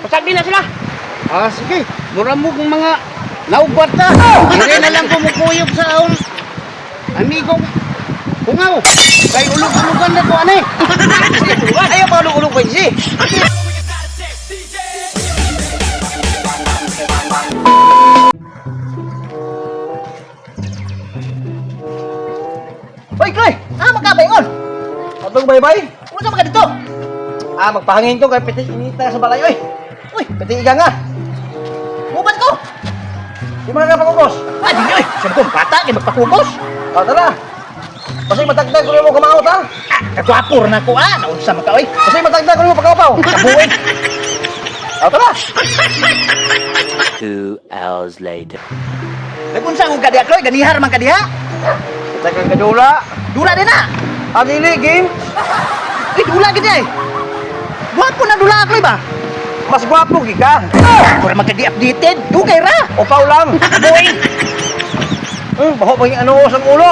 Pasagdi na sila. Ah, sige. Mura mo kung mga naubat ta. Hindi na lang kumukuyog sa aon. Amigong kungaw. Kay ulog-ulogan na ko ani. Ayaw pa ulog-ulog ko si. Hoy, Kloy! Ah, magkabayon! Atong baybay? Unsa man ka dito? Ah, magpahangin ko kay piti inita sa balay oy. Uy, piti iga nga. Uban ko. Di mga kapakukos. Ah, di oy. Sabi ko, bata kay magpakukos. Ah, tara. Kasi matagdag ko mo kamaot ha. Ah, kagwapo na ko ah. Naunsa man ka oy. Kasi matagdag ko mo pagkapaw. Kabuoy. Ah, tara. 2 hours later. Nagunsa akong kadiha, Kloy? Ganihar man kadiha. Kita kang kadula. Dula din na. Ah, dili game. Uy, dula gid ay. Gwapo na dula, Kloy ba? Mas gwapo gi ka. Mura man kadi updated. Dugay ra. Upaw lang. Kabuoy. Baho pa yung ano sa ulo.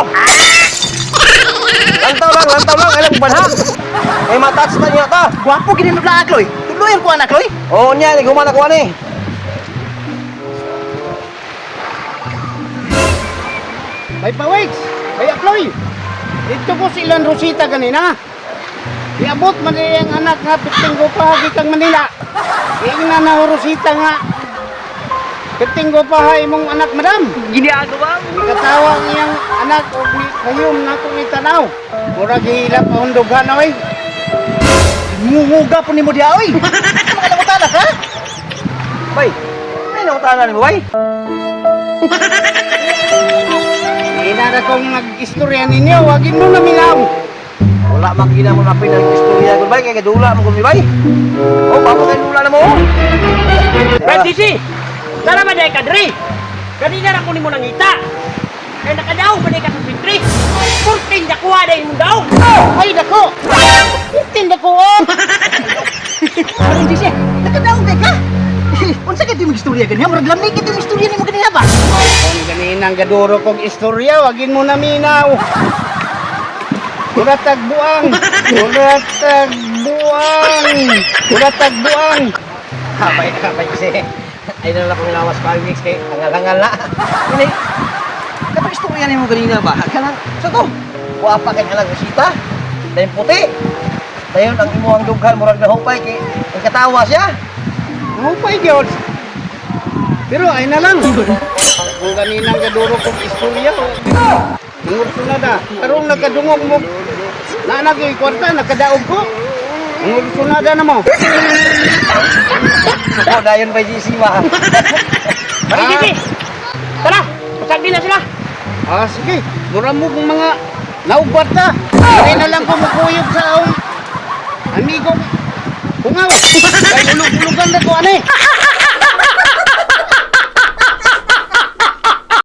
Lantaw lang, lantaw lang. Alam banha. May matouch na niya ta. Gwapo gid na dula, Kloy. Tuloy ang kuha na, Kloy. Oo niya, naghuman ako ani. May pawigs. May akloy. Dito ko si Ilan Rosita ganina. Iabot man niya ang anak nga piting ko pa kang Manila. Iingna na ho Rosita nga. Piting ko pa ha imong anak, madam. Ginagawa mo. Katawa ang iyang anak og ni kayom na akong itanaw. Murag hilap ahong dughan oy. Munguga po nimo diha oy. Ano ka nangutana ka? Bay, ay nakutanan mo, bay. Ina na kong nag-istorya ninyo, wagin mo na minaw. Wala man gina mo napil ang istorya ko, bay. Kaya kadula mo kumi, bay. Oh, bako kay dula na mo. Francis, tara man ka dre. Kanina ra ko nimo nangita. Kay nakadaog man ka sa sentry. 14 na kuha dahil mong daog. Ay dako. Itin dako oh. Parang di siya. Nakadaog kay ka. Unsa kay imong istorya ganiha? Murag lamig kay imong istorya nimo ganiha ba? Kung ganinang gaduro kong istorya, wagin mo na minaw. Uratag buang, uratag buang, uratag buang. Habay, habay kasi. Ay na lang akong lawas 5 weeks kay hangal-hangal na. Ini. Kapag istorya nimo ganina ba? Kanang sa to. Wapa kay kanang Rosita. Dayon puti. Dayon ang imuhang dughan murag nahupay kay ang katawa siya. Ngupay gyud. Pero ay na lang. Kung ganinang gaduro kong istorya, Nangurso na. Karong nakadungog mo. Naanag yung kwarta, nakadaog ko. Nangurso na da na mo. Suko dayon by GC ba. Francis, tara, pasagdi na sila. Ah, sige. Mura mo kung mga naubat ta. Hindi na lang kumukuyog sa aon. Amigong kungaw. Kay ulog-ulogan na ko ani.